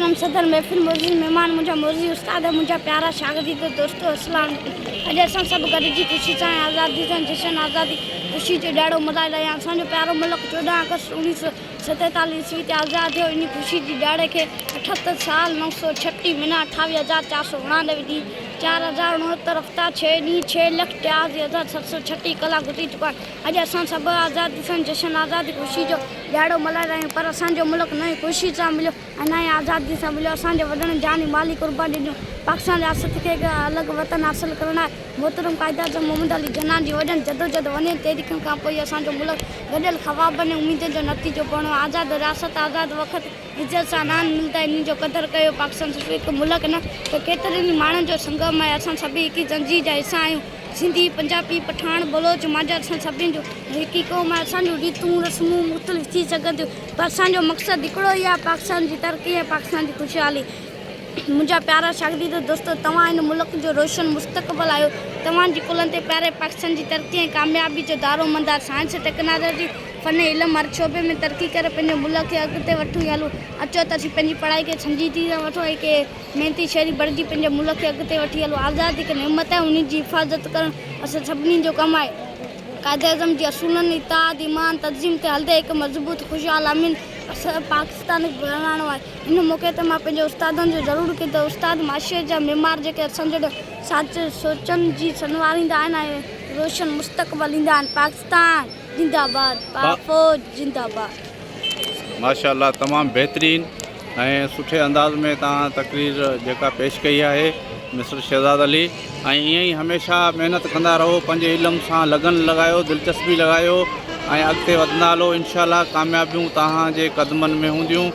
محترم صدر محفل معزز مهمان منهنجا معزز استاد منهنجا پيارا شاگرد دوستو اسلام عليڪم اڄ اسان سڀ گڏجي خوشي سان ۽ آزادي سان جشن آزادي خوشي جو ڏهاڙو ملهائي رهيا آهيون اسان جو پيارو ملڪ 14 آگسٽ 1947 عيسوي تي آزاد ٿيو ان خوشي جي ڏهاڙي کي 78 سال 936 مهينا 28489 ڏينهن 4069 هفتا ڇهه ڏينهن ڇهه لک 83736 ڪلاڪ گذري چڪا آهن اڄ اسان سڀ آزادي سان جشن آزادي خوشي جو ڏهاڙو ملهائي رهيا آهيون پر اسان جو ملڪ نه ئي خوشي سان مليو ۽ نه ئي آزادي سان مليو. اسان جي وڏڙن جاني مالي قربانيون ڏنيون پاڪستان رياست کي هڪ الڳ وطن حاصل ڪرڻ لاء محترم قائداعظم محمد علي جناح جي وڏن جدوجهد وڏين تحريڪن کان پوء اسان جو ملڪ گڏيل خوابن ۽ اميدن جو نتيجو بڻيو. آزاد رياست آزاد وقت عزت سان نان ملدا انهن جو قدر ڪيو. پاڪستان صرف هڪ ملڪ نه پر ڪيترن ئي ماڻهن جو سنگم آهي. اسان سڀئي هڪ ئي زنجير جا حصا آهيون. سنڌي، پنجابي، پٺاڻ، بلوچ، مهاجر اسان سڀني جو هڪ ئي قوم آهي. اسان جون ريتون رسمون مختلف ٿي سگهن ٿيون پر اسان جو مقصد هڪڙو ئي آهي پاڪستان جي ترقي ۽ پاڪستان جي خوشحالي. منهنجا پيارا شاگرد دوستو توهان هن ملڪ جو روشن مستقبل آهيو. توهان جي ڪلهن تي پياري پاڪستان جي ترقي ۽ ڪاميابي جو دارومدار سائنس، ٽيڪنالاجي، فن ۽ علم هر شعبي ۾ ترقي ڪري پنهنجي ملڪ کي اڳتي وٺي هلون. اچو ته اسين پنهنجي پڙهائي کي سنجيدگي سان وٺون ۽ ڪي محنتي شهري بڻجي پنهنجي ملڪ کي اڳتي وٺي هلون. آزادي هڪ نعمت آهي، انهي جي حفاظت ڪرڻ اسان سڀني جو ڪم آهي. قائداعظم جي اصولن، اتحاد، ايمان، تنظيم تي هلندي هڪ مضبوط، خوشحال، امن پاڪستان بڻائڻو آهي. ان موقعي تي مان پنهنجي استادن جو ضرور ڪيو ته استاد معاشري جا معمار جيڪي اسان جهڙين سوچن جي سنواريندا آهن ۽ روشن مستقبل ڏيندا آهن. پاڪستان زنده باد، پاڪ فوج زنده باد. ماشاءالله تمام بهترين ۽ سٺي انداز ۾ توهان تقرير جيڪا پيش ڪئي آهي مسٽر شهزاد علي ۽ ائين ئي هميشه محنت ڪندا رهو پنهنجي علم سان لگن لڳايو دلچسپي لڳايو ۽ اڳتي وڌندا هلو انشاء الله ڪاميابيون توهان جي قدمن ۾ هونديون.